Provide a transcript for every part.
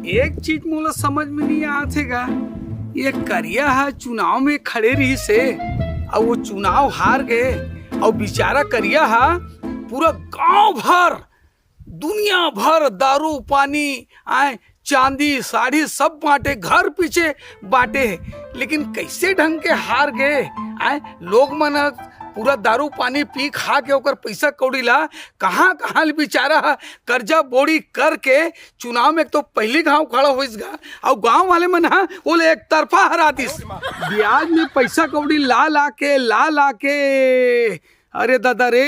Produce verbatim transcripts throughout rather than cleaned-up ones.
एक चीज मोला समझ में नहीं आत हे गा, ये करिया ह चुनाव में खड़े रहिस हे, अउ वो चुनाव हार गे, अउ बेचारा करिया ह पूरा गांव भर, दुनिया भर दारू पानी, आय, चांदी साड़ी सब बांटे, घर पीछे बांटे हे, लेकिन कैसे ढंग के हार गे। आय, लोग मन ह पूरा दारू पानी पी खा के ओकर पैसा कौड़ी ला कहाँ कहाँ ले बेचारा ह कर्जा बोड़ी करके चुनाव में एक तो पहली घाव खड़ा होइस गा, अउ गांव वाले मन ह ओले एक तरफा हरा दिस। ब्याज में पैसा कौड़ी ला ला के, ला ला के, अरे दादा रे,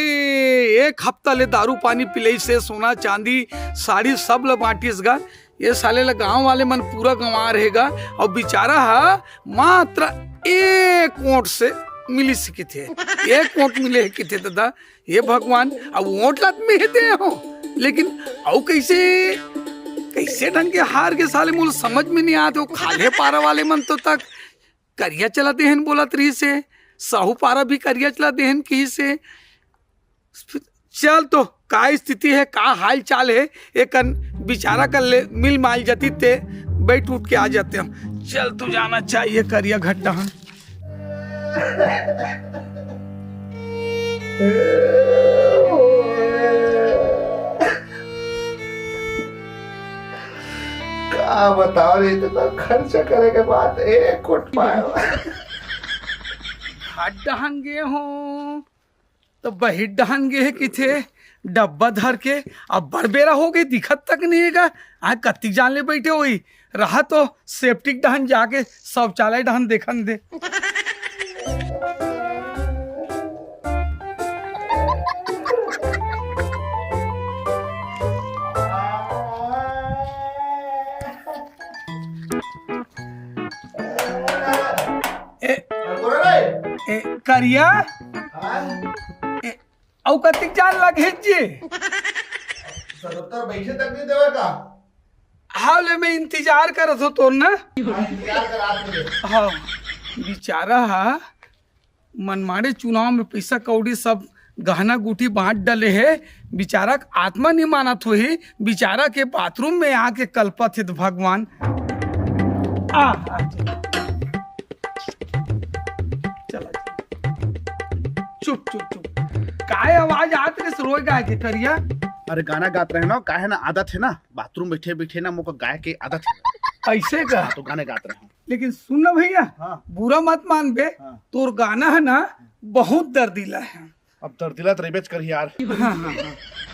एक हफ्ता ले दारू पानी पिलई से, सोना चांदी साड़ी सब ल बांटिस गा। ये साले ल गांव वाले मन पूरा गंवार हे गा, अउ बेचारा ह मात्र एक वोट से मिलिस किथे, एक वोट मिले हे किथे दादा। हे भगवान, अब वोट ला त में दे हो, लेकिन अउ कैसे, कैसे ढंग के हार गे साले, मोला समझ में नहीं आत हे। खाल्हे पारा वाले मन तो तक करिया च ला देहन बोलत रहिस हे, साहू पारा भी करिया च ला देहन कहिस हे। चल तो का स्थिति हे, का हाल चाल हे, एकन बेचारा कर ले मिल माल जाती ते बैठ उठ के आ जाते हम। चल तू जाना चाहिए करिया घड्डा हम। का बताओ रे, इतना खर्चा करे के बाद एक कोट पाए। घड्डा हन गे हो। तो बहिर डहन गे हे किथे डब्बा धर के। अब बड़ बेरा हो गए, दिखत तक नहीं हे गा। आ कतिक जान ले बैठे होई, रहा तो सेप्टिक डहन जाके शौचालय डहन देखन दे। ए, बोलो रे। ए, करिया। हाँ? ए, अउ कतिक जान लगे जी? सतहत्तर बैठे तक नहीं देवे का? हाँ, ले मैं इंतजार करत हो तोर ना। हाँ, इंतजार कर, आ तू ले। हाँ, बेचारा हा मनमाड़े चुनाव में पैसा कौड़ी सब गहना गुटी बांट डले हे। बेचारा के आत्मा नहीं मानत होही, बेचारा के बाथरूम में आके कलपत हे त भगवान। आ, आ, चला। चुप, चुप, चुप। काय आवाज आत रे रोए गाय के करिया? अरे गाना गात रहे ना, काहे ना आदत है ना, बाथरूम बैठे बैठे ना मोको गाय के आदत है। ऐसे का? हाँ, तो गाने गात रहे हूँ। लेकिन सुन ना भैया, हाँ। बुरा मत मानबे, हाँ। तोर गाना है ना बहुत दर्दीला है। अब दर्दीला तो रेबेच कर यार। हाँ, हाँ, हाँ।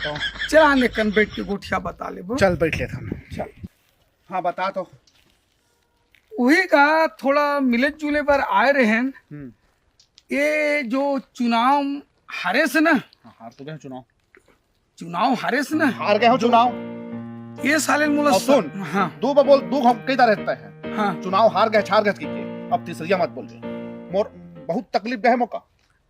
तो चल आने कन बैठ के गोठिया बता लेबो। चल बैठ लेत हम। चल। हाँ बता तो। उही का थोड़ा मिले जुले बर आए रहेन। हम्म। ये जो चुनाव हारे से ना, हाँ, हार तो गए चुनाव। चुनाव हारे से ना। हार गए हो चुनाव। ये साले मोला अब स-, सुन, हाँ। दो बार बोल, दो हम कई रहता है। हाँ। चुनाव हार गए, हार गए की के। अब तीसरिया मत बोल दे। मोर बहुत तकलीफ गए मोका।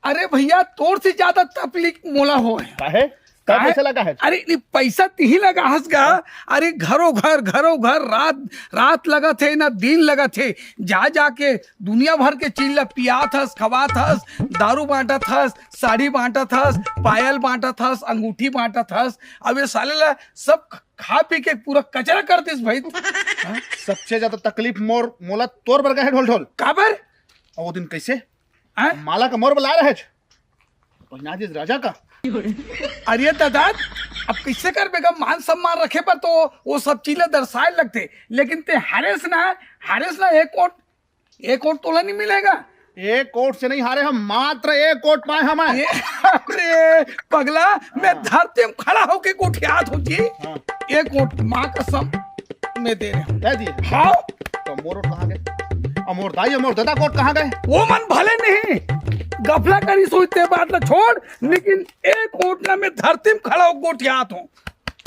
अरे भैया, तोर से ज्यादा तकलीफ मोला हो है। काहे? काहे? पैसा लगा है? अरे, नहीं, पैसा तिही लगा हस गा। अरे, घरों घर, घरों घर, रात, रात लगत हे ना, दिन लगत हे। जा, जा के दुनिया भर के चीज ला पियात हस, खवात हस, दारू बांटत हस, साड़ी बांटत हस, पायल बांटत हस, अंगूठी बांटत हस। अब ये साले ला सब खा पी के पूरा कचरा कर दिस भाई। हाँ? सबसे ज्यादा तकलीफ मोर, मोला तोर बर गए ढोल ढोल। काबर? और वो दिन कैसे? हाँ? माला का मोर बुला रहे थे। पहिना दे राजा का। अरे दादा, अब कैसे करबे गा? मान सम्मान रखे बर तो वो सब चीज ला दर्शाए लगथे, लेकिन ते हारेस ना, हारेस ना, एक वोट, एक वोट तोला नहीं मिलेगा। एक वोट से नहीं हारे हम, मात्र एक वोट पाए हम। ए, अरे पगला, मैं हाँ। धरती में खड़ा होके गोठियात हूँ जी। हाँ। एक वोट माँ कसम मैं दे रहा हूँ। दे दिए। हाँ। तो मोर वोट कहाँ गए? और मोर दाई और मोर दादा के वोट कहाँ गए? वो मन भले नहीं, गफला करी सोचते बात ला छोड़, लेकिन एक वोट ना मैं धरती में खड़ा होके गोठियात हूँ।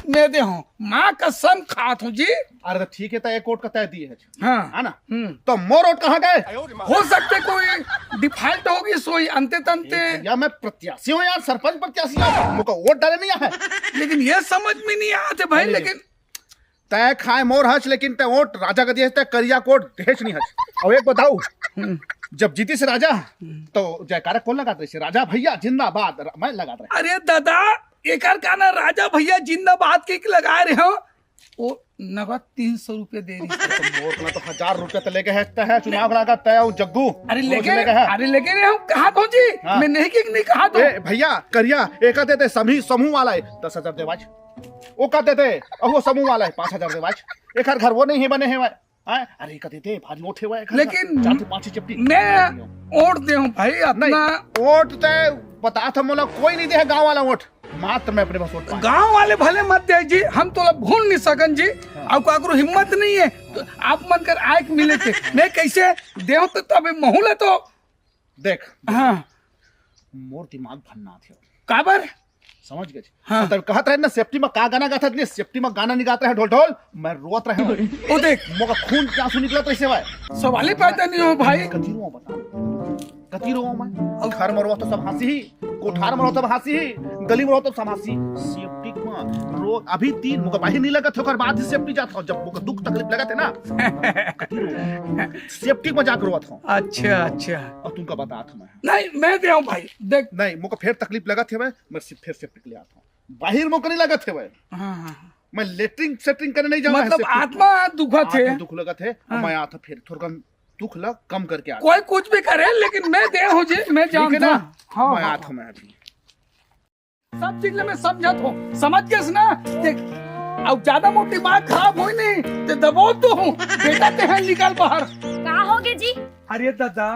मैं दे हूँ, माँ कसम खात हूँ जी। अरे तो ठीक है, तो एक वोट का तय दिए है। हाँ। है ना? हम्म। तो मोर वोट कहाँ गए? हो सकते कोई डिफॉल्ट होगी सोई अंते तंते। या मैं प्रत्याशी हूँ यार, सरपंच प्रत्याशी यार, मुझको वोट डाले नहीं है। लेकिन ये समझ में नहीं आते भाई, नहीं, लेकिन तय खाए मोर हच, लेकिन तय वोट राजा का दिए, तय करिया कोट देच नहीं हच। और एक बताऊ, हम्म। जब जीतिस राजा, हम्म। तो जयकारा कौन लगात रहे? राजा भैया जिंदाबाद, र-, मैं लगात रहे। अरे दादा, एकर का ना राजा भैया जिंदाबाद के लगाए रहे हो? वो नगद तीन सौ रुपया दे रही। तो मोर ला तो हजार रुपया तो लेके है, तय है, चुनाव लड़ा का तय, वो जग्गू। अरे वो लेके, लेके है। अरे लेके रहे हम, कहा तो जी, हाँ। मैं नहीं कि नहीं कहा तो। ए, भैया, करिया, एक दे दे, समी-, समूह वाला है, दस हजार देवाज। वो का दे दे, और वो समूह वाला है, पाँच हजार देवाज। एक हर घर वो नहीं है, बने हैं, हैं? अरे, का दे दे, भारी नोट है, वो एक हर लेकिन घर। जाते पाँच ही चपटी। मैं वोट दे हूँ भाई, अपना नहीं, वोट ते बता था मोला, कोई नहीं दे है गाँव वाला वोट। मात्र मैं अपने पास वोट पाया। गांव वाले भले मत दे जी, हम तोला भूल नहीं सकन जी। हाँ। अउ काकरो हिम्मत नहीं है, तो आप मन कर आए के मिले थे। मैं कैसे देव तो तबे महूल है तो। देख, हाँ। मोर दिमाग भन्ना थे। काबर? समझ गए? हाँ। तब कहत रहे ना, सेफ्टी में का गाना गाता नहीं, सेफ्टी में गाना नहीं गाता है, ढोल ढोल, मैं रोत रहे हूँ। ओ देख। मोका खून के आंसू निकलत रहिसे भाई। सवाल ही पैदा नहीं हो भाई। कथी रो बता। कति रोवं मैं? घर म रोवत तो सब हाँसही, कोठार म रोवत सब हाँसही, गली म रोवत तो सब हाँसही। सेप्टिक म रो, अभी तीन, मोका बाहिर नहीं लगत हे, ओकर बाद ही सेप्टिक जात हूँ। जब मोका दुख तकलीफ लगत हे ना, कति रोवं। सेप्टिक म जाके रोवत हूँ। अच्छा, अच्छा। अउ तुमका बतात हूँ मैं। नहीं, मैं दे हूँ भाई, देख। नहीं, मोका फेर तकलीफ लगत हे, मैं, मैं से-, फेर सेप्टिक ले आत हूँ। बाहिर मोका नहीं लगत हे भाई। हाँ, हाँ, हाँ। मैं लेटरिन सेटरिन करने नहीं जाऊँ, मतलब सेप्टिक। आत्मा दुखत हे। आत्मा दुख लगत हे, हाँ। मैं आत हूँ फेर थोड़ा दुख ला कम करके आ। कोई कुछ भी करे, लेकिन मैं दे हूँ जी, मैं ठीक है जानता ना? हूँ। हाँ, मैं हाँ, आत हूँ हाँ। मैं अभी। सब चीज ले मैं समझत हूँ, समझ गेस ना? देख, अब ज्यादा मोर दिमाग खराब होई नहीं, ते दबो तो हूँ, बेटा ते है निकल बाहर। का होगे जी? अरे दादा,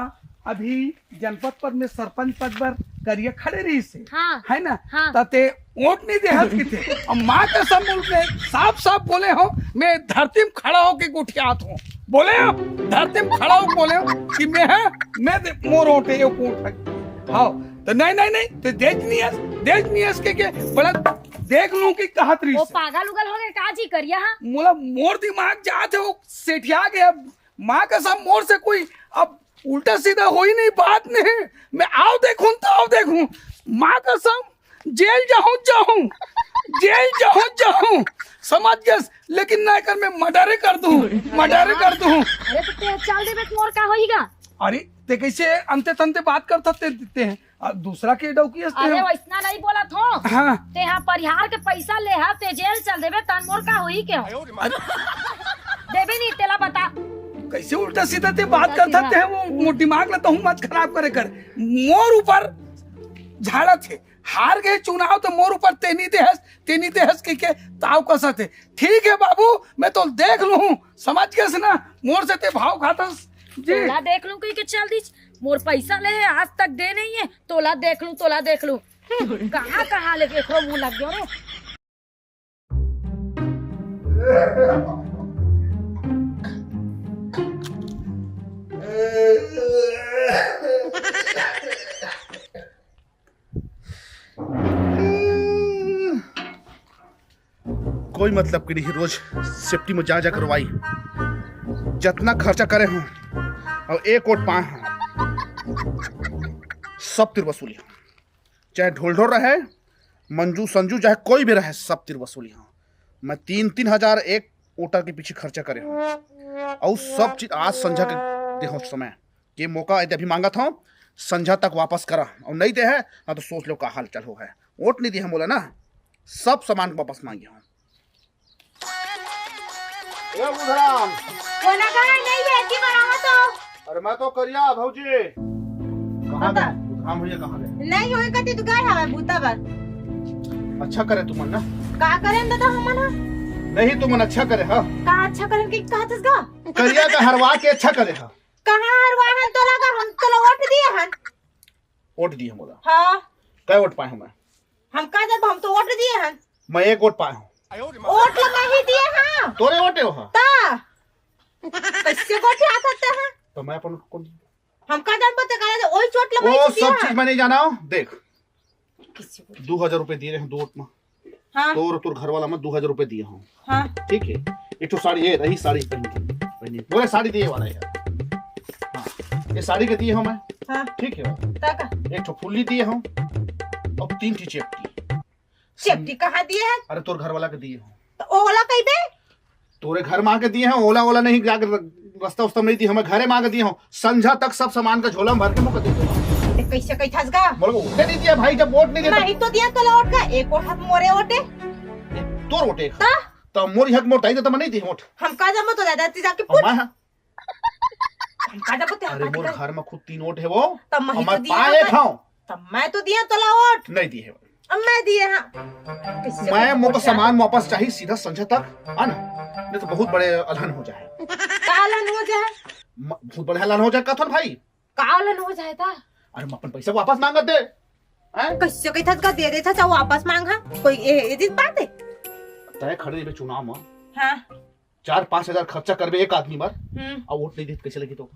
अभी जनपद पद में सरपंच पद बर करिया खड़े रहिसे, हाँ। है ना? हाँ। त ते वोट नहीं देहस किथे। अब माँ कसम बोल के साफ साफ बोले हूँ, मैं धरती में खड़ा होके गोठियात हूँ। बोले हूँ, धरती में खड़ा होके बोले हूँ कि मैं है, मैं दे, मोर वोट है, ये वोट है। हाँ, तो नहीं, नहीं, नहीं, तो देख नहीं है, देख नहीं है के, के, बोला, देख लूँ कि कहत रही वो से। पागल उगल हो गए का जी करिया, हाँ? मोला मोर दिमाग जात हे, वो सेठिया गया। माँ कसम मोर से कोई अब उल्टा सीधा होई नहीं, बात नहीं। मैं आओ देखूं तो आओ देखूं। माँ कसम जेल जाहूं, जाहूं, जेल जाहूं, जाहूं। समझ गेस, लेकिन ना कर मैं मर्डर कर दूं, मर्डर कर दूं। अरे तो ते चल देबे तो मोर का होईगा? अरे ते कैसे अंते तंते बात करता ते, ते हैं। आ, दूसरा के डौकी हंसते अरे हैं। वैसना नहीं बोलत हो। हाँ। ते हाँ परिहार के पैसा ले हा, ते जेल चल देबे, तन मोर का होई के हो? अरे। देबे नहीं, तेला बता। कैसे उल्टा सीधा ते बात उल्टा करता सीधा। ते हैं, वो, वो दिमाग ला तहूँ मत खराब करे कर। मोर ऊपर झाड़त हे, हार गए चुनाव तो मोर ऊपर तेनी देहस, तेनी देहस कह के ताव कसत हे। ठीक है बाबू, मैं तो देख लूँ, समझ गेस ना, मोर से ते भाव खातस जी। तोला देख लूं कह के चल दिस, मोर पैसा ले हे, आज तक दे नहीं है, तोला देख लूं, तोला देख लूं। हम्म, कहाँ, कहाँ लेके एकरो मुंह लग गयो रे। कोई मतलब के नहीं, रोज सेफ्टी में जा जा करवाई, जतना खर्चा करे हूँ और एक वोट पाए हूँ, सब तिर वसूली हूँ। चाहे ढोल ढोल रहे, मंजू संजू, चाहे कोई भी रहे, सब तिर वसूली हूँ। मैं तीन तीन हजार एक वोटर के पीछे खर्चा करे हूँ और सब चीज आज संझा के दे हूँ समय। ये मौका यदि अभी मांगत हूँ, संझा तक वापस करा, और नहीं दे है ना तो सोच लो का हाल चाल हो है। वोट नहीं दिया मोला ना, सब सामान वापस मांगे हूँ। ए बुधराम। कोना का है? नहीं है, की बनावा तो। अरे मैं तो करिया भौजी। कहाँ बता। गए? बुधराम भैया कहाँ गए? नहीं होए कति तो गए हवे बूता बर। अच्छा करे तुमन ना। का करे दादा हमन ह? नहीं तुमन अच्छा करे हा। का अच्छा करे के कहत हस गा? करिया का हरवा के अच्छा करे हा। कहाँ हरवाहन तोला का, हम तोला वोट दिए हन। वोट दिए मोला। हाँ। कै वोट पाए हूँ मैं? हम का जब हम तो वोट दिए हन। मैं एक वोट पाए हूँ। वोट ला मैं ही दिए हाँ। तोरे वोटे हो हाँ। ता। कैसे वोट आता है? तो मैं अपन कौन? हम का जब बता करा वही चोट ला मैं वो ही दिए सब हाँ। चीज मैं नहीं जाना हूँ। देख। किसी को। दो हजार रुपए दिए रहे हैं दो वोट में। हाँ। तोर, तोर घर वाला में दो हजार रुपए दिए हूँ। हाँ। ठीक है, एक ठो साड़ी, ये रही साड़ी पहन के, पहनी। बोले साड़ी दिए वाला है। हाँ, ये साड़ी के दिए हूँ मैं। हाँ। ठीक है। ता का? एक ठो फुल्ली दिए हूँ और तीन ठो चेपटी। चेपटी कहाँ दिए है? अरे तोर घर वाला के दिए हूँ। तो ओला कही बे? तोरे घर में आके दिए हैं, ओला ओला नहीं, जाके र-, रास्ता उस्ता में नहीं दिए, हमें घरे में आके दिए हो। संझा तक सब सामान का झोला में भर के मुकर दे दो। ते कैसे कही थस गा? बोलो, वोटे नहीं दिया भाई, जब वोट नहीं दिया मैं तो ही तो दिया तो वोट का, एक वोट हाथ मोरे वोटे। ए, तोर वोटे। ता? त मोर हक मोर दाई दे त मैं नहीं दिए वोट। हम का जानबो तो दादा, ती जाके और पूछ। मैं, हाँ। हम का जानबो ते अरे, हक मोर दिए। घर में खुद तीन वोट है वो। तब मैं और तो मैं दिए पाए हूँ। खाऊं। तब मैं तो दिए तोला वोट। नहीं दिए है। अब मैं दिए हाँ। किससे मैं, को मोको वोट सामान वापस चाहिए सीधा संझा तक, है ना? नहीं तो बहुत बड़े अलहन हो जाए। का अलहन हो जाए? म-, बहुत बड़े अलहन हो जाए, कथन भाई। का अलहन हो जाए ता? अरे, मैं अपन पैसा वापस मांगत दे। हैं? कैसे कही था का दे दे था, चाहे वापस मांग, हाँ? कोई ए, ए, जिस बात है? तय खड़े बे चुनाव में। हाँ। चार पाँच हजार खर्चा करबे एक आदमी बर, हम्म। और वोट नहीं देत, कैसे लगी तो?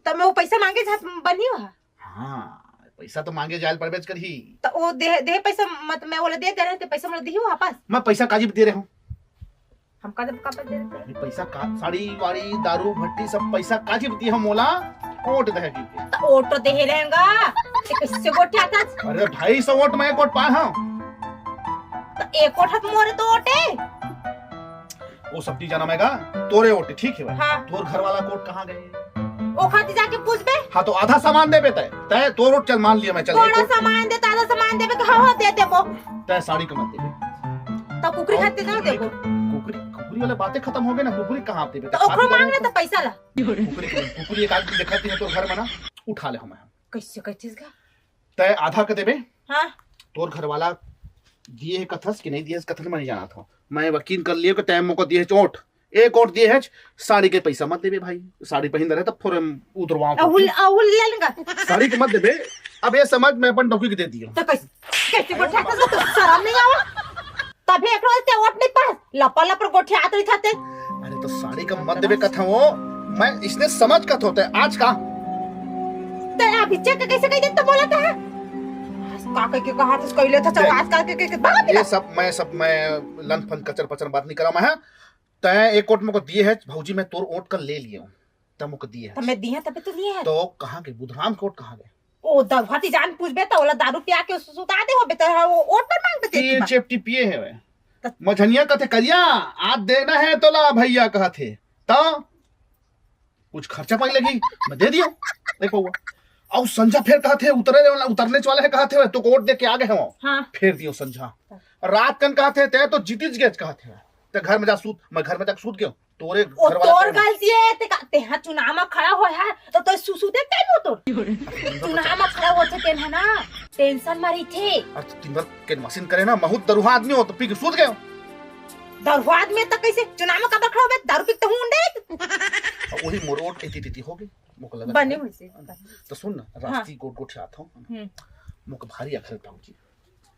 तब मैं वो पैसा मांगे जात बनी हुआ। हाँ, पैसा तो मांगे जायल परबेच करही। तो वो दे, दे पैसा, मत मैं बोले दे दे रहे थे, पैसा मोला दिही वापस। मैं पैसा काजी दे रहे हूँ। हम का जब का दे रहे थे? अरे पैसा का, साड़ी वाड़ी, दारू भट्टी, सब पैसा काजी दिए हम मोला, वोट दे के। तो वोट तो दे रहेगा, ते कैसे वोट क्या था? अरे ढाई सौ वोट मैं एक वोट पाए हूँ। तो एक वोट हक मोरे तो वोट है। वो सब नहीं जाना मैं का, तोरे वोट ठीक है भाई। हाँ। तोर घर वाला कोट कहाँ गए? ओ खाती जाके पूछबे। हाँ, तो आधा सामान देबे तय। तय तोर वोट चल मान लिया मैं, चल, एक कोड़ा वोट। सामान दे, आधा सामान देबे, कहा हो दे देबो। तय साड़ी का मत देबे। तो कुकरी और खाते ना कुकरी, देबो। कुकरी, कुकरी वाले बातें खत्म हो गए ना, कुकरी कहाँ आप देबे? तो ओखरो मांग ले तो पैसा ला। कुकरी, कुकरी एक आदमी दिखाती है तोर घर में ना, उठा ले हमें। कैसे, कैसे का? तय आधा के देबे। हाँ। तोर घर वाला दिए है कथस कि नहीं दिए है कथस, मैं नहीं जाना था। मैं यकीन कर लियो कि तय मोको दिए है चोट, एक वोट दिए है, साड़ी के पैसा मत देबे भाई, साड़ी पहन रहे तब फिर हम उतरवाओ। अहुल, अहुल ले लेगा। साड़ी के मत देबे। अब ये समझ, मैं अपन डौकी के दे दियो। तो कैसे, कैसे गोठिया कर तो शर्म नहीं आवा? तभी एक रोज ते वोट नहीं पास, लपा लपर गोठिया आत रही था ते। अरे तो साड़ी का मत देबे कथा वो, मैं इसने समझ कथो ते आज का। ते अभी चेक कैसे कह दे तो बोला था? आज का कह के कहा था, कह ले था, देख, आज का के, के, के, बात ये ना। सब मैं, सब मैं लन फन कचर पचर बात नहीं करा मैं, हाँ? तय एक वोट मोको दिए है भौजी, मैं तोर वोट का ले लियो, तब मोको दिए है। तब मैं दिए, तबे तो लिए है। तो कहाँ गए बुधराम के वोट, कहाँ गए? ओ दरुहा ती जान पूछबे तो ओला दारू पिया के सु-, सुता दे होबे तो हाँ, वो वोट पर मांगबे ते तीन की बात। चेपटी पिए है वे। त- मझनिया कथे करिया, आज देना है तोला भैया कहथे। तो कुछ खर्चा पानी लगी, मैं दे दियो, नहीं पौवा। और संझा फिर कहथे उतरे वाला, उतरने वाला है कहथे, तो वोट दे के आ गए हैं वो। हाँ। फिर दियो संझा। रात कन कहथे ते तो जीतिज गए कहथे, ते घर में जा सूत, मैं घर में जाके सूत गयो। तोरे ओ, घर वाला तोर कौन है? गलती है, ते का, ते हा चुनाव में खड़ा हो है, तो तोर सुसु दे तेन हो तोर। चुनाव में खड़ा हो थे तेन है ना, टेंशन मारी थे। अरे तो दिन भर के मशीन करे ना, महूत दरुहा आदमी हो तो पी के सूत गयो। दरुहा आदमी तो कैसे चुनाव में कब खड़ा होबे, दारू पी के तो हूं उंडे। अब वही मोर वोट इति तिति हो गई, मोको लगा बने था। हुई से। तो सुन ना, हाँ। रास्ती गोट गोट से आता हूँ। हम्म। मोको भारी अखर पाऊंगी।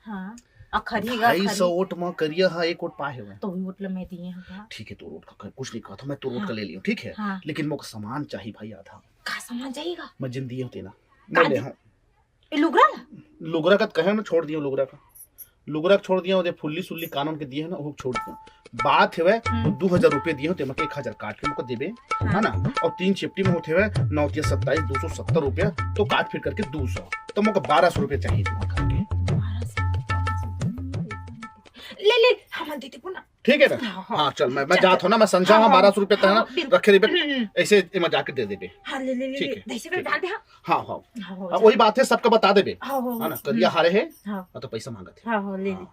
हाँ, अखरी गा, ढाई सौ अखरी। वोट म करिया हा एक वोट पाए हवय। तो वही वोट ल मैं दिए हूँ का? ठीक है, तोर वोट का कुछ नहीं कहत हूँ, मैं तोर वोट हाँ। का ले लियो, ठीक है? हाँ। लेकिन मोके सामान चाहिए भाई आधा। का सामान चाहिएगा? मैं जिन दिए हूँ तेला, का मैं ले दे-, हूँ। ए लुगरा ला? लुगरा का त कहे ना छोड़ दियो, लुगरा का, लुगरा का छोड़ दियो, ओदे फुल्ली सुल्ली कानून के दिए है ना, वो छोड़ दियो। बात हवय, हम्म। दू हजार रुपये दिए हो, तेमा के एक हजार काट के मोके देबे, हाँ। है ना? और तीन चेपटी में होते हुए नौ तिया सत्ताईस, दो सौ सत्तर रुपया, तो काट फिर करके दो सौ, तो मोके बारह सौ रुपया चाहिए तुम्हारे घर के। ले, ले, हम दे देबो ना। ठीक है ना? हाँ, हाँ। हाँ, चल, मैं, मैं चल, जात हूँ ना, मैं संझा हाँ, हाँ, हाँ, बारह सौ रुपया हाँ, तेना बिल्कुल। रखे रहिबे, हम्म, हम्म। ऐसे एमा जाके दे देबे। हाँ, ले, ले, ले, ठीक ले, है, दे से ठीक है। डाल दे, हाँ। हाँ, हाँ। हाँ, हो, अब चल। वही बात है, सबका बता देबे। हाँ, हाँ, है ना? हाँ। करिया हारे है, हाँ। हाँ, तो पैसा मांगत है। हाँ, हाँ, ले, ले। हाँ।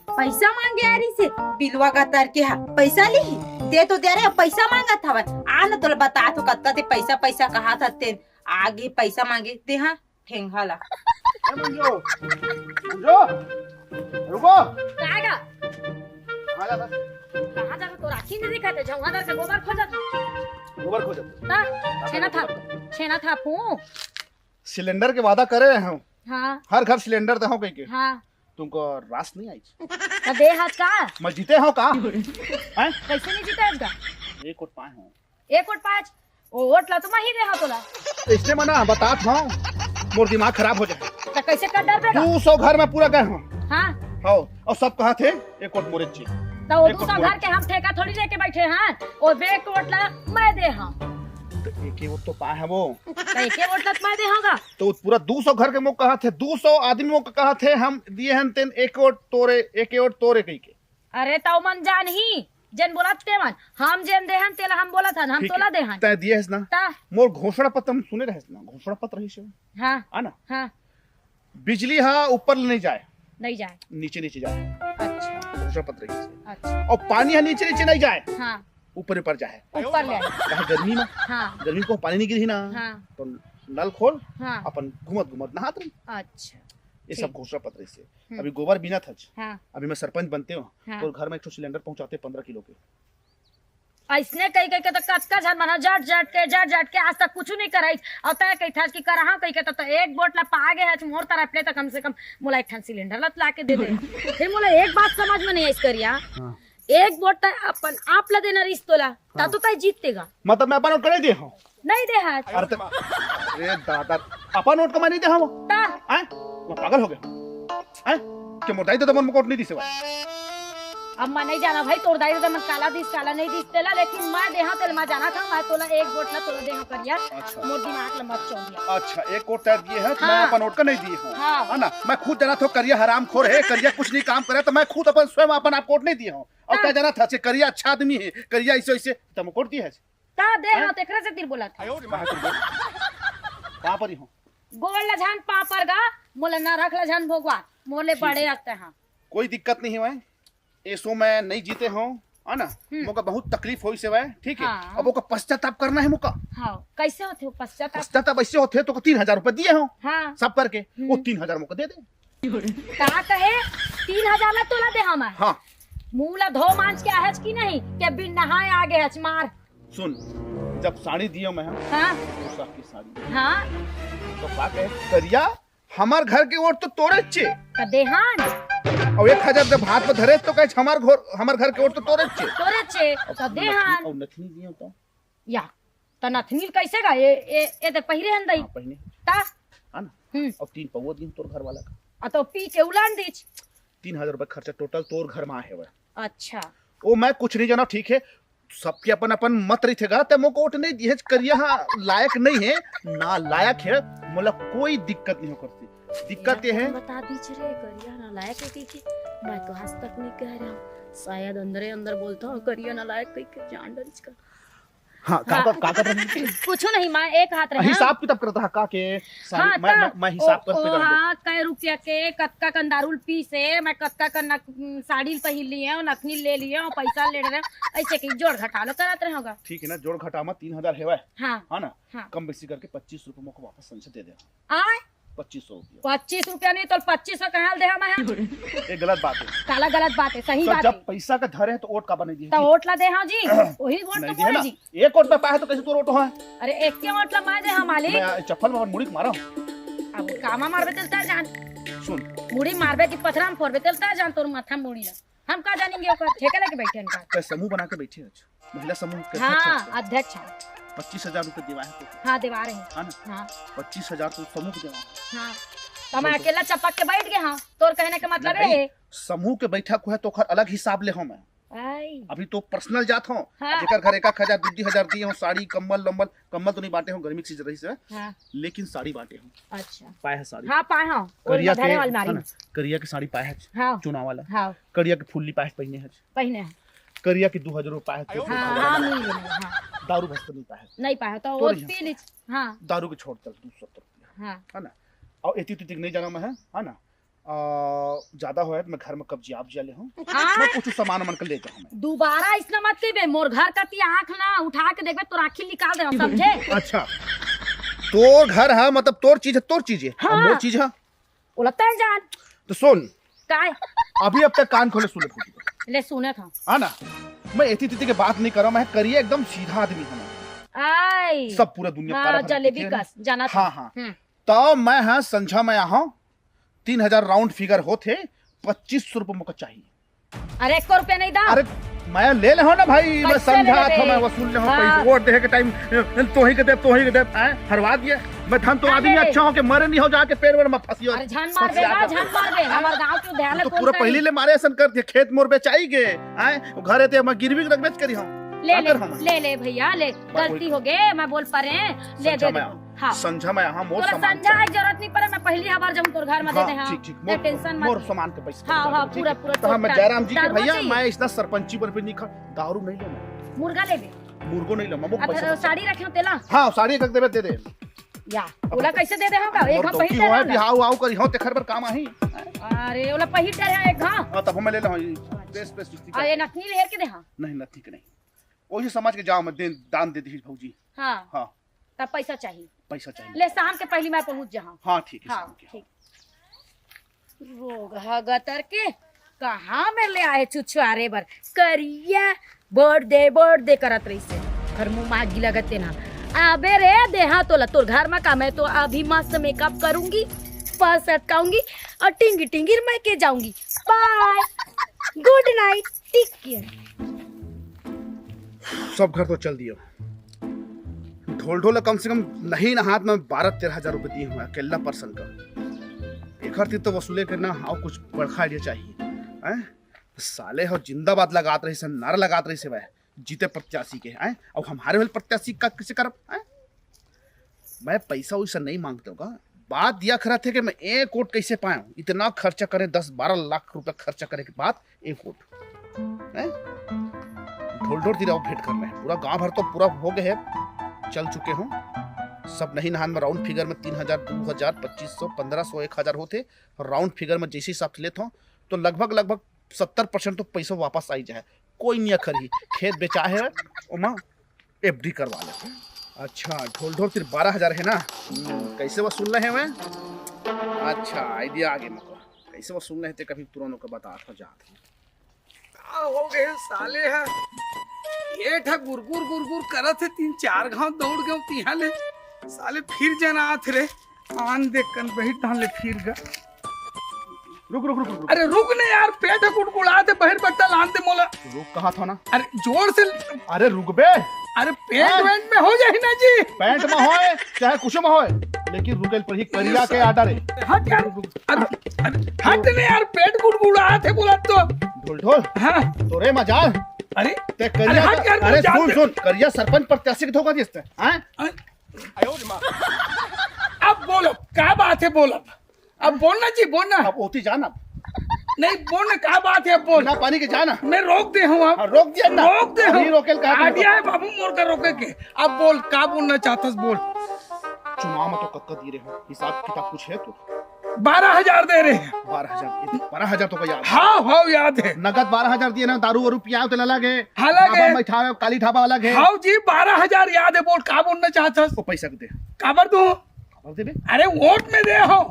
पैसा मांगे आ रही से, बिलवा का तर के हा, पैसा ली, दे तो दे रहे, पैसा मांगत हवय। आ न तोला बता तो कतका ते पैसा, पैसा कहा था ते, आगे पैसा मांगे, दे हाँ, ठेंगा ला। ए मंजू, मंजू, रुको। कहाँ गा? कहाँ जाता? कहाँ जाता? तो राखी नहीं दिखाते, झौंगा दर से गोबर खोजत। गोबर खोजत। हाँ, छेना था, छेना था फू। सिलेंडर के वादा करे हैं हम। हाँ। हर घर सिलेंडर दे हो कह के। हाँ। तुमको रास नहीं आई? तो दे हाथ का? मैं जीते हो का? हैं? कैसे नहीं जीते आज का? एक वोट पाए हो। एक वोट पाँच। ओ, वोट ला तो मैं ही दे हो तोला। इसने मना, बतात हो, मोर दिमाग खराब हो जाए। तो कैसे कर डर बेटा? दो सौ घर में पूरा गए हो। हाँ। हो, और सब कहा थे, एक वोट मोरे जी। तो वो एक दो सौ वोट मोरे घर के हम ठेका थोड़ी लेके बैठे हैं। ओ, बे एक वोट ला, मैं दे हाँ। तो एक ही वोट तो पाए है वो। तो एक ही वोट ला तो मैं दे होगा। तो पूरा दो सौ घर के मुख कहा थे, दो सौ आदमी मुख कहा थे, हम दिए हैं तेन एक वोट तोरे, एक वोट तोरे कही के। अरे तो मन जान ही, जेन बोलत ते मन, हम जेन देहन तेला हम बोलत हन, हम ठीक तोला है। देहन। तय दिए हस ना? ता। मोर घोषणा पत्र हम सुने रहस ना, घोषणा पत्र ही से। हाँ। है ना? हाँ। बिजली हा ऊपर ले नहीं जाए। नहीं जाए। नीचे नीचे जाए। अच्छा। घोसरा पतरा रहिस हे। अच्छा। अउ पानी ह नीचे नीचे नहीं जाए, हाँ। ऊपर ऊपर जाए। ऊपर ले। काहे गर्मी में, हाँ। गर्मी को पानी नहीं गिरही ना, हाँ। तो नल खोल, हाँ। अपन घूमत घूमत नहात रही। अच्छा। ये सब ठीक। घोसरा पतरा रहिस हे। हम्म। अभी गोबर बिनत हच। हाँ। अभी मैं सरपंच बनते हो, हाँ। तो घर में एक ठो सिलेंडर पहुंचाते पंद्रह किलो के। अइसने कहि कहि के तो कतका झन मन ह जट जट के, जट जट के आज तक कुछु नहीं कराइस। अउ तय कहिथस कि करहा कहि के तो, तो एक वोट ला पा गे हच मोर तरफ ले, तो कम से कम मोला एक ठन सिलेंडर ला ला के दे दे। फिर मोला एक बात समझ में नहीं आइस करिया, हाँ। एक वोट त अपन आप ला देना रहिस तोला, ता हाँ। तो तय जीतते गा। मतलब मैं अपन वोट नहीं दे हूँ। नहीं दे हच। अरे तो, अरे दादा, अपन वोट का मैं नहीं दे हूँ। ता? हैं? मैं पागल हो गया। हैं? के मोर दाई ददा मन मोके वोट नहीं दिसे भाई। अब मैं नहीं जाना भाई, तोर दाई ददा मन काला दिस, काला नहीं दिस तेला, लेकिन मैं देहा तेल मैं जाना था, मैं तोला एक वोट ला तोला देहा करिया। अच्छा। मोर दिमाग ला मत चौंधिया। अच्छा, एक वोट तय दिए है, तो हाँ। मैं अपन वोट का नहीं दिए हूँ। हाँ। है ना? मैं खुद जाना था करिया हरामखोर है, करिया कुछ नहीं काम करे, तो मैं खुद अपन स्वयं अपन आप वोट नहीं दिए हूँ। और हाँ। क्या जाना था, से करिया अच्छा आदमी है, करिया ऐसे ऐसे, तुम वोट दिए है। का दे हैं? हाँ, तेकरे से तिर बोला था। कहाँ पर बोल? कहाँ पर ही हूँ? गोड़ ला झन पापर गा, मोला नरक ला झन भोगवा, मोले ठीक बड़े है। आते हैं। कोई दिक्कत नहीं हुआ है, एसो मैं नहीं जीते हूँ, है ना? हम्म। मोका बहुत तकलीफ होइस हवय, ठीक है? हाँ। अब ओका पश्चाताप करना है मोका। हाँ, कैसे होथे वो पश्चाताप? पश्चाताप ऐसे होथे, तो तीन हजार रुपए दिए हो, हाँ। सब करके, हम्म। वो तीन हजार मोका दे दे। का कहे? तीन हजार ला तोला दे हमार। हाँ। मुंह ला धो मांज के आहच कि नहीं? के बिन नहाए आ गे हच मार। सुन, जब साड़ी दियो मैं, हाँ। पोशाक की साड़ी, हाँ। तो का कहे? करिया, हमार घर के वोट तो तोरे चे। त देहान। और एक हजार जब हाथ में धरे तो कहे, हमार घर, हमार घर के वोट तो तोरे चे। तोरे चे, और त देहान। नथनी, और नथनी दियो तो? या, त नथनी कैसे गा? ए, ए, ए त पहिरे हन दई। हाँ, पहिने। ता? है ना? हम्म। और तीन पौवा दियो तोर घर वाला का। आ तो पी के उलान दीच। तीन हजार रुपए खर्चा टोटल तोर घर में आहे वह। अच्छा। ओ, मैं कुछ नहीं जाना, ठीक है? सबके अपन अपन मत रहिथे गा, ते मोके वोट नहीं दिहेच, करिया हा लायक नहीं है, ना लायक है, मोला कोई दिक्कत नहीं हो करती। दिक्कत ये है, बता दीजिए रे, करिया ना लायक है कहि के, मैं तो आज तक नहीं कह रहा हूँ, शायद अंदरे अंदर बोलता हूँ, करिया ना लायक कहि के जान डरिच का। हाँ, का, हाँ। का, का, का, कुछ नहीं, मैं एक हाथ रहे, हाँ। हिसाब किताब करता है का के, साड़ी, हाँ, मैं, त मैं, मैं हिसाब ओ, करते ओ, करते। हाँ, कै रुपया के कतका कन दारू ल पीस हे, मैं कतका कन न, साड़ी ल पहिर लिए हूँ, नथनी ले लिए हूँ, पैसा ले रहे हूँ, ऐसे कि जोड़ घटा लो करत रहे होगा। ठीक है ना, जोड़ घटा में तीन हजार हेवय, हाँ, हाँ ना? हाँ। कम बेसी करके पच्चीस रुपये मोको वापस संझा दे दे। आय? पच्चीस सौ रुपया। पच्चीस रुपया नहीं तो पच्चीस सौ कहाँ दे हम यहाँ? ये गलत बात है। काला गलत बात है, सही तो बात जब है। पैसा का धरे है तो वोट का बने दिए तो जी? वोट ला दे हाँ जी, वही वोट नहीं तो दिए बोले ना। जी। एक वोट में पाए तो कैसे तोर वोट है? अरे एक के वोट ला मैं दे हाँ मालिक। मैं चप्पल में मुड़ी मारा हूँ। अब कामा मारबे तेल तय जान। सुन। मुड़ी मारबे कि पथरा में फोड़बे तेल तय जान तोर माथा मुड़ी ला। हम का जानेंगे ओकर ठेका लेके बैठे हैं का? तो समूह बना के बैठे हैं आज। महिला समूह के अध्यक्ष हाँ, हैं। अध्यक्ष हैं। पच्चीस हजार रुपये दिवा है तो। हाँ, दिवा रहे हैं। है ना? हाँ। पच्चीस हजार तो समूह के दिवा है। हाँ। तो मैं तो अकेला चपक के बैठ गया हाँ। तोर कहने का मतलब नहीं, है? समूह के बैठक हुआ है तो ओकर अलग हिसाब ले हूँ मैं। आई। अभी तो पर्सनल जात हूँ। हाँ। जेकर घर एक एक हजार, दू दू हजार दिए हूँ, साड़ी, कम्बल, लम्बल, कम्बल तो नहीं बांटे हूँ, गर्मी की सीजन रही से, हाँ। लेकिन साड़ी बांटे हूँ। अच्छा। पाए है साड़ी। हाँ, पाए हूँ। करिया के, अलमारी है ना? करिया के साड़ी पाए है। हाँ। चुनाव वाला। हाँ। करिया के फुल्ली पाए पहने है। पहिने ह। करिया के दू हजार रुपया पाए तो हाँ, हाँ, मिल गया, हाँ। दारू भस तो नहीं पाए। नहीं पाए, तो तो वो नहीं पी लीच। हाँ। दारू के छोड़ चल दू सौ रुपया। हाँ। है ना? और एती तेती नहीं जाना मैं, है, है ना? आ, ज्यादा होय तो मैं घर में कब्जियाब जिया ले हूँ। हाँ। मैं कुछ सामान वामान के ले जाऊँ मैं। दोबारा इसना मत कहिबे, मोर घर कती आँख ना उठा के देखबे, तोर आँखी निकाल दे, समझे? अच्छा। तोर घर है, मतलब तोर चीज है, तोर चीज है। हाँ। और मोर चीज है। ओला तय जान। तो सुन। काय? अभी अब तक कान खोले सुन ले फूटी। ले सुने था। हाँ ना? मैं एती तेती के बात नहीं करा, मैं करिया एकदम सीधा आदमी हूँ। आई। सब पूरा दुनिया हाँ, काला भरा जलेबी देखे है ना? कस, जाना था। हाँ, हाँ। हम्म। तो मैं हाँ संझा में आहा हूँ, तीन हजार राउंड फिगर होत हे, पच्चीस सौ रुपये मोका चाहिए। अरे, एको रुपया नहीं दा। अरे, मैं ले ले हो ना भाई, मैं कैसे समझा ले था, ले? मैं वसूल ले हो, हाँ। पैसे वोट देहे के टाइम, तोही के दे, तोही के दे, हैं? हरवा दिए। मैं धन तो अरे आदमी ले। अच्छा हो के मरे नहीं हो जाके पेड़ वेड़ में फंसी हो। अरे, झन मार दे फंसिया ना, के। झन मार दे। हमार गाँव के ध्यान तो रखो पूरा उनका पहले ही। ले मारे ऐसन कर दिए, खेत मोर बेचाई गे, हैं? वो घर है ते मैं गिरवी रख बेच करी हूँ। ले, का ले, कर हम? ले, ले भैया, ले। मैं गलती कोई हो गए, मैं बोल पा रहे हैं, ले संझा दे में दे। आ। हाँ। संझा में यहाँ मोर तोला सामान संझा चाहिए। आए जरूरत नहीं पड़े, मैं पहली हबार जाऊँ तोर घर में दे हाँ, दे, हाँ। ठीक, ठीक। ते मोर, टेंशन मत मोर ले। सामान के पैसे हाँ, हाँ, पूरा, पूरा तो हाँ, मैं तोर जयराम जी के दारुआ भैया, चाहिए। मैं इसना सरपंची पर भी नहीं खा, दारू नहीं लेना। मुर्गा लेबे। मुर्गो नहीं लेना, मैं अच्छा, पैसा तो साड़ी रखे हो तेला? हाँ, साड़ी रख देबे, दे दे। या, अब ओला कैसे दे दे हम का? एक मोर हम पहिर दौकी दे हुआ है, रहे बिहाव आव करी हो, तेखर बर काम आही। अरे, ओला पहिर दे रहे एक घा। हाँ, तब मैं ले ले हूँ। स्पेस स्पेस सुस्ती और ये करके। नथनी लेर के दे, हाँ। नहीं, नथनी के नहीं। वही समाज के जाओ में दे, दान दे दीजिए भौजी। हाँ। हाँ। तब पैसा चाहिए। पैसा चाहिए। ले, शाम के पहली मैं पहुंच जा। हाँ, ठीक है, हाँ, शाम के। ठीक। रोगहा गतर के, कहाँ में ले आए छुछुआरे बर? करिया बोर दे, बोर दे करत रहिसे। घर मुंह मागी लगत तेन हा। अबे रे देहा तोला, तोर घर में का, मैं तो अभी मस्त मेकअप करूंगी, पर्स अटकाऊंगी और टिंगी टिंगी मैं के जाऊंगी। बाय, गुड नाइट, टेक केयर। सब घर तो चल दियो। ढोल ढोल कम से कम नहीं ना हाथ में बारह तेरह हजार रुपये दिए हुए अकेला पर्सन का। एकर तीर तो वसूले करना, और कुछ बड़का आइडिया चाहिए। हैं? साले हो जिंदाबाद लगात रहिसे, नारा लगात रहिसे भाई, जीते प्रत्याशी के, हैं? और हमारे वाले प्रत्याशी का किसे करब, हैं? मैं पैसा वैसा नहीं मांगते होगा, बात यह खरा थे कि मैं एक वोट कैसे पाया हूँ, इतना खर्चा करें, दस बारह लाख रुपया खर्चा करे के बाद एक वोट, हैं? ढोल ढोल तीर आओ भेंट करना है, पूरा गांव भर तो पूरा हो गए है, चल चुके हो सब। नहीं नहान में राउंड फिगर में तीन हजार, दो हजार, पच्चीस सौ, पन्द्रह सौ, एक हजार होते, राउंड फिगर में जैसे हिसाब से लेत हो तो लगभग लगभग सत्तर परसेंट तो पैसा वापस आई जाए। कोई नहीं अखर ही, खेत बेचा है, ओमा एफडी करवा ले। अच्छा, ढोल ढोल तीर बारह हजार है ना? हम्म, कैसे वसूलना है मैं? अच्छा, आइडिया आगे मको। कैसे वसूलना है ते कभी तुरंत ओकर बता था जात है। का हो गए साले है? ये ठा गुरगुर गुरगुर करत है, तीन चार घाव दौड़ गए तिहा ले। साले फिर जना आत रे। आन दे कन बहिर धान ले फिर गा। रुक, रुक, रुक, रुक, रुक। अरे रुक ने यार, पेट ह गुड़गुड़ात हे, बहिर बट्टा लान दे मोला। रुक कहा था ना। अरे जोर से। अरे रुक बे। अरे पेंट हाँ। वेंट में हो जाही ना जी। पैंट में होए, चाहे कुछ में होए, लेकिन रुके पर ही करिया के आटा रे। हट यार। अरे, अरे, हट ने यार, पेट गुड़गुड़ात हे बोला तो। ढोल ढोल। हाँ। तोरे मजाल। अरे, ते अरे करिया हट का-, यार, अरे मजाल सुन, दे। सुन, करिया सरपंच प्रत्याशी के धोखा दिस ते, हाँ? अरे, अब बोलो, का बात है, बोल अब। अब बोलना जी, बोलना। अब ओती जाना। नहीं, बोलना, का बात है, अब बोल। बिना पानी के जाना। मैं रोक दे हूँ अब। हाँ, रोक दिया ना। रोक दे अभी हूँ। रोके ल कहा आ तुमको? गया है बाबू मोर का रोके के। अब बोल, का बोलना चाहता है, बोल। चुनाव में तो कक्का दे रहे हो, हिसाब किताब कुछ है तो? बारह हजार दे रहे हैं। बारह हजार, ये बारह हजार तो का याद है। हाँ, हाँ, याद है। नगद बारह हजार दिए ना, दारू वारू पियाओ तो लगे। हाँ, लगे। ढाबा में खा, काली ढाबा अलग है। हाँ जी, बारह हजार याद है, बोल, का बोलना चाहता है? वो पैसा के दे। काबर दूँ? काबर देबे? अरे वोट में दे हो।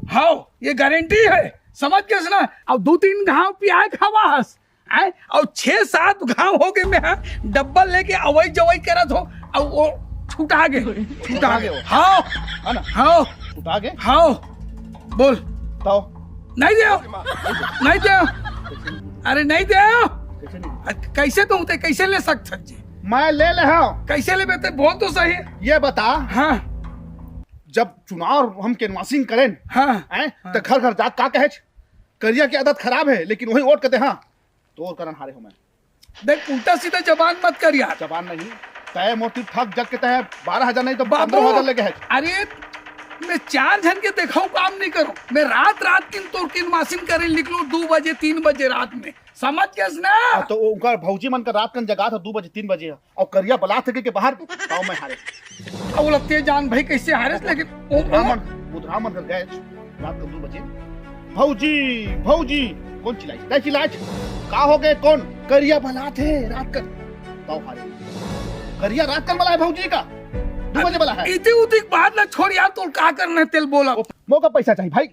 हाँ, ये गारंटी है। समझ गेस ना? अब दू तीन घाव पियाए खावा हस। आए? और छह सात घाव हो गए में, हाँ, डब्बल लेके अवई जवई करत हो। और वो छुटा गए। छुटा गए। हाँ। है ना? हाँ। छुटा गए? हाँ। बोल। तो? नहीं दे। नहीं दे। अरे नहीं दे। कैसे नहीं? अ, कैसे तो होते, कैसे ले सकते जी? मैं ले ले हाँ। कैसे लेबे ते बोल तो सही। ये बता। हाँ। जब चुनाव हम कैनवासिंग करें, हाँ। हैं, हाँ। तो घर घर जा का कहे, करिया की आदत खराब है, लेकिन वही वोट कहते, हाँ, तोर करन हारे हो मैं। देख, उल्टा सीधा जबान मत कर यार। जबान नहीं, तय मोती ठग जग के तय बारह हजार नहीं तो बाबू, पन्द्रह हजार लेके है। अरे, मैं चार झन के देखो काम नहीं करो, मैं रात रात किन तोर किन मासिन करे निकलो दो बजे, तीन बजे रात में, समझ गेस ना? हाँ, तो उनका भौजी मन का रात कन जगा था दो बजे, तीन बजे, और करिया बला थे के बाहर, पाँव में हारे। अब लगते जान भाई कैसे हारे, लेकिन वो, वो मुद्रा मन, मुद्रा मन कर गए रात को दो बजे। भौजी, भौजी, कौन चिल्लाई? नहीं चिल्लाई। का हो गए? कौन? करिया बला थे रात कर। पाँव हारे। करिया रात कर बला है भौजी का। दो बजे बला है। इतनी उतनी बात ना छोड़ यार, तोर का करना है, तेल बोला। मौका पैसा चाहिए भाई।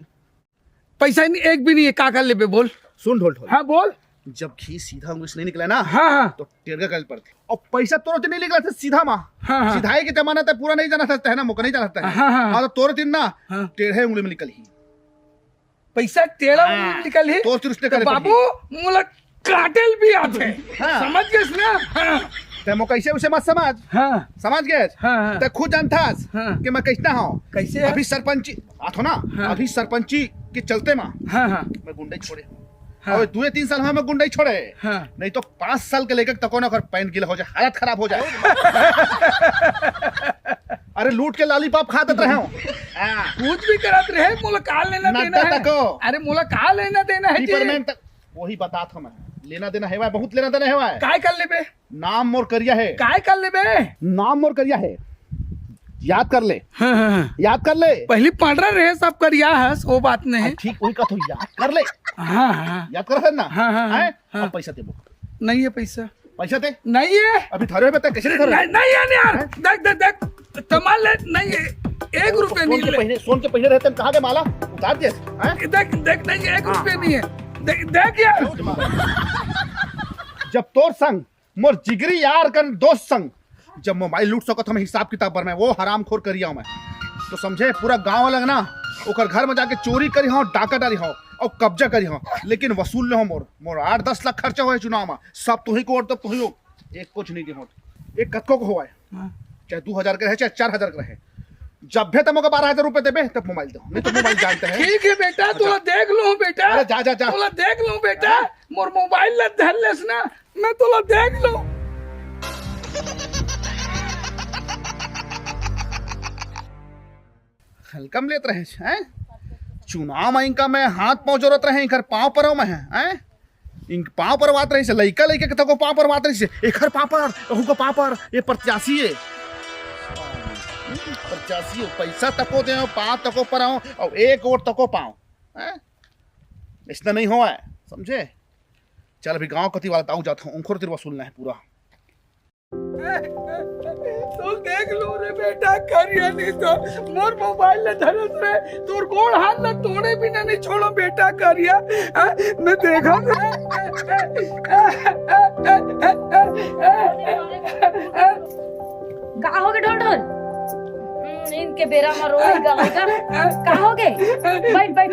पैसा नहीं, एक भी नहीं है, का कर लेबे बोल। सुन ढोल ढोल। हाँ बोल। जब घी सीधा उंगली से नहीं निकला ना, हाँ, हाँ। तो टेढ़ा कर पड़ते। और पैसा तोर से नहीं निकला था सीधा माँ। हाँ, हाँ। सीधाई के जमाना था, पूरा नहीं जाना था, तहना मुका नहीं जाना था। हाँ, हाँ, हाँ। और तोर दिन ना, हाँ। टेढ़े उंगली में निकल ही। पैसा टेढ़ा हाँ। उंगली में निकल ही। तोर से उसने तो करे बाबू, पड़ी। मुला काटेल भी आथे। हाँ। समझ गेस ना? हाँ। ते मो कैसे उसे मत समझ। हाँ। समझ गेस? हाँ, हाँ। ते खुद जानथस हाँ। कि मैं कैसना हूँ। कैसे है? अभी सरपंची, बात हो ना, हाँ। अभी सरपंची के चलते माँ हाँ, हाँ। मैं गुंडे छोड़े। हाँ। और दुए तीन साल हाँ मैं गुंडे छोड़े। हाँ। नहीं तो पाँच साल के लेकर तको ना कर पैंट गीला हो जाए, हालत खराब हो जाए। अरे लूट के लॉलीपॉप खाते रहे हो। हाँ। कुछ भी करत रहे, मोला का लेना देना नड्डा है? तको। अरे मोला का लेना देना है जी? पिपरमेंट तक। वही बता था मैं, लेना देना है भाई, बहुत लेना देना है भाई। काय कर लेबे? नाम मोर करिया है। काय कर लेबे? नाम मोर करिया है, याद कर ले। हाँ, हाँ, हाँ। याद कर ले। पहली पांडरा रहे, सब करिया है, वो बात नहीं। हाँ, ठीक वही का तो याद कर ले। हाँ, हाँ। याद करत हस ना? हाँ, हाँ, हाँ, हैं? हाँ। अब पैसा दे मोला। नहीं है पैसा। पैसा दे। नहीं है। अभी धरे हो बे, कइसे नहीं धरे? नहीं, नहीं है यार। हैं? देख, देख, देख, तमाल ले, नहीं है। एक रुपया सोन नहीं के ले। पहिने, सोन के पहिने रहे तेन कहाँ गे माला? उतार दे। हैं? देख, देख, नहीं है, एक हाँ। रुपया नहीं है। देख, देख यार। जब तोर संग मोर जिगरी यार कन दोस्त संग जब मोबाइल लूट सकत हंव हिसाब किताब बर मैं, वो हरामखोर करिया हंव मैं। तो समझे, पूरा गांव वाला ना ओकर घर में जाके चोरी करिहंव, डाका डारिहंव अउ कब्जा करिहंव, लेकिन वसूल लेहंव मोर, मोर आठ दस लाख खर्चा होय चुनाव में, सब तुही के वोट दंव, तुही के। एक कुछ नहीं दे वोट, एक कतको के होवय, हाँ। चाहे दू हजार के रहे, चाहे चार हजार के रहे, जब भी तब मोके बारह हजार रुपया देबे, तब मोबाइल दंव, नहीं तो मोबाइल जानते हैं। ठीक है बेटा, अच्छा। तोला देख लूं बेटा। अरे जा, जा, जा। तोला देख लूं बेटा। हाँ? मोर मोबाइल ला धर लेस ना, मैं तोला देख लूं। हल्का में लेत रहे हैं। चुनाव में इनका मैं हाथ पांव जोरत रहे, इनकर पांव परव मैं, हैं? इन पांव परवात रहिसे, लइका लइका के तको पांव परवात रहिसे, एखर पांव पर, ओहू का पांव पर, ये प्रत्याशी है। प्रत्याशी हो, पैसा तको दे, पांव तको परव, अउ एक वोट तको पांव, हैं? अइसना नहीं होवय, समझे? चल अभी गांव कती वाला ताऊ जात हंव, उंखर तीर वसूलना है पूरा। तोला देख लूं रे बेटा, करिया नहीं तो मोर मोबाइल ला धरत रहे, तोर गोड़ हाथ ला तोड़े बिना नहीं छोड़ंव बेटा, करिया। हाँ, मैं देखा। का होगे ढोल ढोल? हम्म, इनके बेरा में रोई गावे का। का होगे? बैठ, बैठ।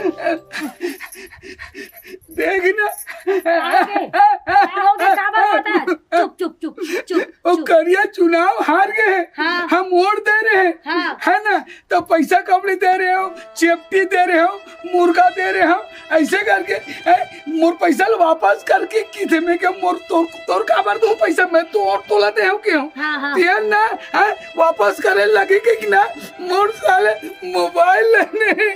देख ना। का होगे? का होगे? का बात है? चुप, चुप, चुप, चुप, वो चुप। करिया चुनाव हार गे हे। हाँ। हम वोट दे रहे हैं, हाँ। है ना? तो पैसा कौड़ी दे रहे हो, चेपटी दे रहे हो, मुर्गा दे रहे हो, ऐसे करके, ए, मोर पैसा ला वापस करके किथे में के मोर तोर, तोर काबर दूं पैसा? मैं तो और तोला दे हूं के हूं। हाँ, हाँ। तेन ना, हैं, वापस करे लगे के कि ना, मोर साले मोबाइल लेने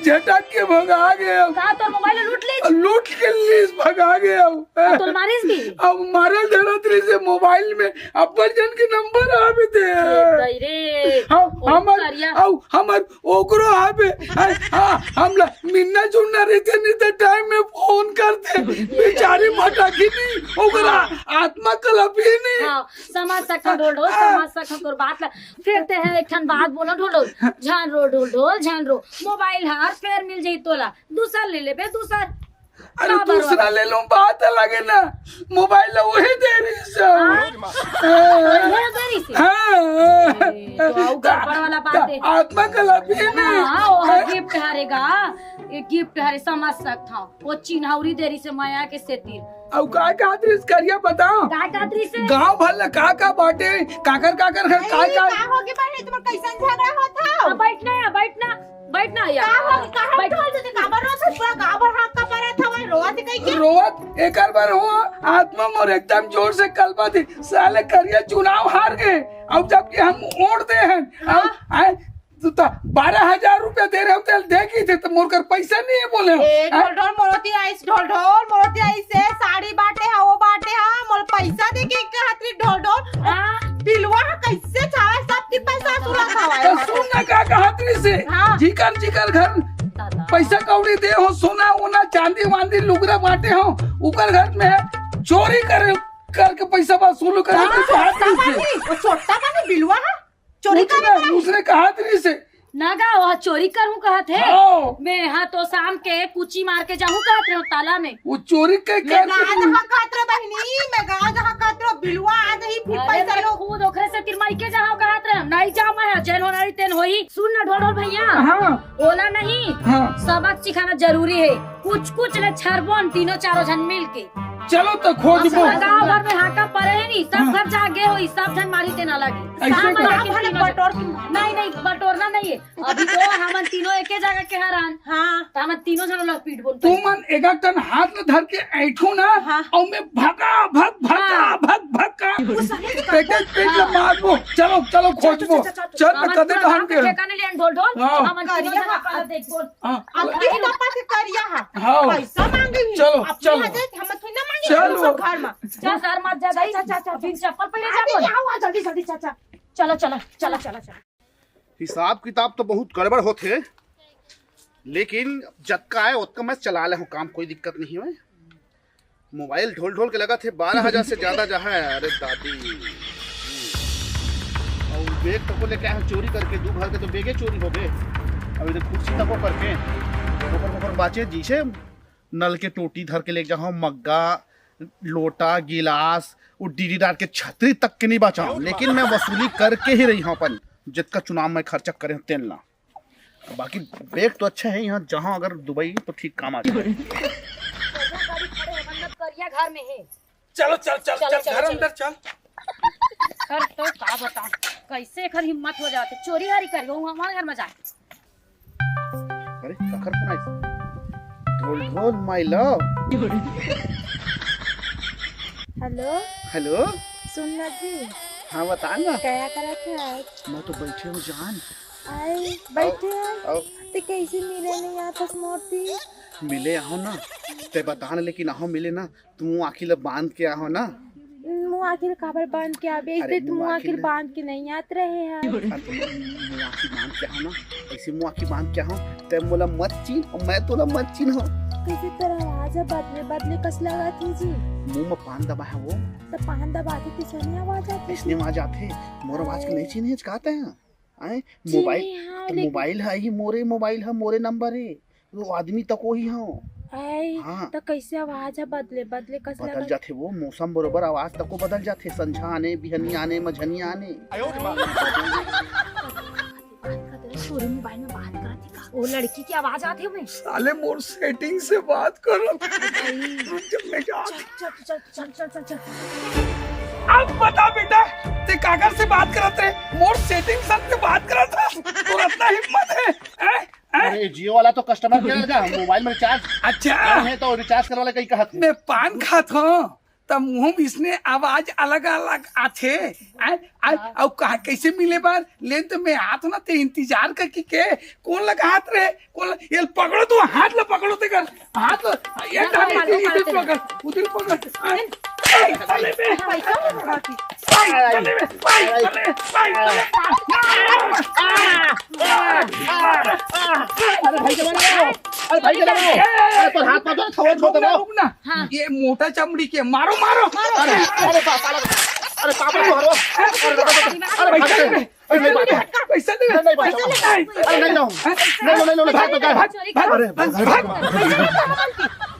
झटक के भगा गे। का तोर मोबाइल लूट लीस? लूट के लीस, भगा गे। अब तोर मारिस भी? अब मारल धरत रहिसे मोबाइल में, अब्बड़ जन के नंबर आवे थे। ए, दई रे। हाँ, ओ हमर, करिया। अउ हमर ओकरो आवे। हाँ, हाँ, हमला मिलना जुलना रहिथे, नहीं तो टाइम में फोन करथे। बेचारी भटकी नहीं, ओकरा आत्मा कलपी नहीं। हाँ, समझ सकथंव ढोल ढोल, समझ सकथंव तोर बात ला। फेर ते ह एक ठन बात बोलंव ढोल ढोल, झन रो ढोल ढोल, झन रो। मोबाइल हर फेर मिल जाही तोला, दूसर ले लेबे, दूसर। अरे का बरवा? दूसरा ले लूं, बात अलग है ना। मोबाइल ला वही दे रहिस। हाँ? हाँ। वही दे रहिस? हाँ। ए, तो अउ गड़बड़ वाला बात है। आत्मा कलपी नहीं। हाँ, वो गिफ्ट हरे गा। ये गिफ्ट हरे, समझ सकथंव। वो चिन्हौरी दे रहिस मया के सेती। अउ का कहत रहिस करिया, बताओ। का कहत रहिस? गांव भर ला का का बांटे, काकर काकर घर अरे, का का का होगे बहिनी, तुम्हार कैसन झगड़ा होत हव? अब बैठ ना, बैठ ना। बैठ ना यार। का हो, का हो, बैठ। ढोल दे, काबर रोवत हस? पूरा गाँव भर हाथ का परत हवय, रोवत हे कहिके। रोवत एकर बर हो, आत्मा मोर एकदम जोर से कलपत हे। साले करिया चुनाव हार गे, अब जबकि हम वोट दे हन, हाँ। अब आए, तू तो बारह हजार रुपया दे रहे हो, तेल दे की थे, तो मोर कर पैसा नहीं है बोले हो। ए, हैं? ढोल ढोल मोर तीर आइस, ढोल ढोल मोर तीर आइस, साड़ी बांटे हा, वो बांटे हा, मोर पैसा दे के कहत रही ढोल ढोल। हाँ। बिलवा हा कैसे चाहे, सब के पैसा सुरत हवय। तो सुन ना का कहत रही से, हाँ। जिकर जिकर घर दादा। पैसा कौड़ी दे हो, सोना वोना, चांदी वांदी, लुगरा बांटे हो, उकर घर में है, चोरी करे, करके पैसा वसूल करे, हाँ, तो कहत रही से। वो छोटा बनी बिलवा हा, चोरी कुछ करे ना, करे। उसने कहत रही से। ना गा, वो चोरी करूं कहत हे। हाँ। मैं हा तो शाम के कुची मार के जाहूं कहत रहे हो ताला में। वो चोरी के मैं कर गाँव जहाँ कहत रहे बहिनी, मैं गाँव जहाँ कहत रहे बिलवा आ जाही, फिर अरे पैसा मैं लो। खुद ओकरे से तीर मइके जाहूं कहत रहे, नहीं जाऊं मैं, जेन होना रही तेन होही। सुन ना ढोल ढोल भैया, हाँ। ओला नहीं, हाँ। सबक सिखाना जरूरी है। कुछ कुछ ले छरबोन तीनों चारों झन मिल के। चलो तो खोजबो। पूरा गाँव भर में हाका पड़े है नी, सब हाँ। घर जागे हो, सब झन मारी तेना लगी। ऐसे सब कर। मारी गाँव भर में तीनों बटोर के मार। नहीं, नहीं, बटोरना नहीं है। अभी तो हमन तीनों एके जगह के हरान। हाँ। तो हमन तीनों झन लोग पीट बोल तू मन एक एक ठन हाथ में धर के ऐठो ना, हाँ। और मैं भगा, भग, भगा, हाँ। भग, भग का। वो सही से पेटे, पेट हाँ। में मारबो। चलो, चलो, चल, चल, खोजबो। चल, चल, चल, चल। चल, मैं हमन कदे पूरा कहाँ गाँव के के ठेकाने ले आन ढोल ढोल। हाँ। हमन तीनों करिया झन हाँ। पहले देख बोल। हाँ। अपने पापा के करिया हा। हाँ। पैसा मांगे ही। चलो, अपने चलो। हाथे हम थोड़ी ना मांगे चलो। सब घर में। चल सर मत जा, चल, चल, चल, चल। बिन चप्पल पहने जा अरे, बोल। क्या हुआ? जल्दी, जल्दी, चल, चल। चलो, चलो, चलो, चलो, चलो। हिसाब किताब तो बहुत गड़बड़ होत हे, लेकिन जतका आय ओतका मैं चला ले हूँ काम, कोई दिक्कत नहीं है। मोबाइल ढोल ढोल के लगथे, बारह हजार से ज्यादा जहाँ है। अरे दादी, अउ बैग तको लेके आए हूँ चोरी करके, दू घर के तो बैगे चोरी हो गए। अब इधर कुर्सी तको करके ओकर ओकर बाचे, जैसे नल के टोटी धर के लेके जाहूँ, मग्गा, लोटा, गिलास, वो डीडी डाल के छतरी तक के नहीं बचाऊँ, लेकिन मैं वसूली करके ही रही हूँ अपन, जितका चुनाव में खर्चा करे हूँ तेन ला। बाकी बैग तो अच्छा है, यहाँ जहाँ अगर दुबई तो ठीक काम आ जाए। गाड़ी खड़े है, मतलब करिया घर में है। चलो, चल, चल, चलो, चल, चलो, घर चलो। अंदर चल। सर, तो का बताऊं, कैसे एकर हिम्मत हो जाथे, चोरी हारी करे, वो हमारे घर में जाए। अरे, कखर फोन आइस? ढोल ढोल, my love। हेलो। हेलो। सुन ना जी। हाँ, बता ना। क्या करत है आज? मैं तो बैठे हूँ जान। आए, बैठे हैं। आओ। ते कैसे मिले नहीं आतस मोती? मिले आहो ना, ते बता ना, लेकिन आहो मिले ना, तू आँखी ल बांध के आहो ना। मुँह आँखी ल काबर बांध के आबे? अरे, ऐसे तू मुँह मुँह आँखी आँखी ल ल- बांध के नहीं आत रहे हैं। अरे, तू मुँह आँखी बांध के आहो ना, ऐसे मुँह आँखी बांध के आहो, ते मोला मत चीन और मैं तोला मत चीन हो। कैसे तेरा आवाज है बदले बदले कस लगा थी जी? मुँह में पान दबा है वो। तो पान दबा के किसने आवाज आती ऐसने थी? आवाज आते, मोर आवाज के नहीं चीन है, कहते हैं। आए, चीन मोबाइल, नहीं, हाँ, तो लेकिन मोबाइल है ही मोरे, मोबाइल है मोरे नंबर है। वो आदमी तक वही हो। आए, हाँ। त कैसे आवाज ह बदले, बदले कस बदल लगत? जाथे वो, मौसम बरोबर आवाज तको बदल जाथे, संझा आने, बिहनी आने, मझनी आने। आयो रे माँ। बात करत रहे, तोरे मोबाइल में बात करत हे का? वो लड़की की आवाज आत हे ओमे। साले मोर सेटिंग से बात करत। भाई। रुक जा, मैं जा। चल, चल, चल, चल, चल, चल, चल। अब बता बेटा, ते काकर से बात करत रहे? मोर सेटिंग से बात करत रहे। तोर अतना हिम्मत है, हैं? हैं? अरे, जियो वाला तो कस्टमर केयर का मोबाइल में रिचार्ज अच्छा। नहीं है, तो रिचार्ज करवा ले कहीं कहत है। मैं पान खात हूँ, त मुँह में इसने आवाज अलग-अलग आथे। आय, आय, हाँ। अउ कहा कैसे मिले बार? लेन तो मैं हाथ ना ते इंतजार करके के, कौन लगा हाथ रे? कौन ल-, ये पकड़ो तो, हाथ ला पकड़ो ते कर, हाथ ला, ये हाँ, डाल, हाँ, इधर, हाँ, इधर हाँ। पकड़, उधर पकड़। आय, आय, साले बे। पैसा? आय, साले बे, आय, साले, आय, साले। अरे भाई के दबाओ, अरे भाई के दबाओ, अरे तो हाथ पकड़, थोड़ा रुक ना, छोड़ दबाओ। रुक ना। हाँ। ये मोटा चमड़ी के, मारो, मारो। अरे, अरे बाप, साला, अरे पापा को हरो, अरे, अरे, अरे, अरे भाई के दबाओ। अरे नहीं बात है। पैसा दे। नहीं, नहीं बात है। पैसा दे। अरे नहीं जाऊँ। नहीं, नहीं, नहीं, नहीं, भाग, भाग, भाग, भाग, अरे, भाग, भाग, भाग। भाग।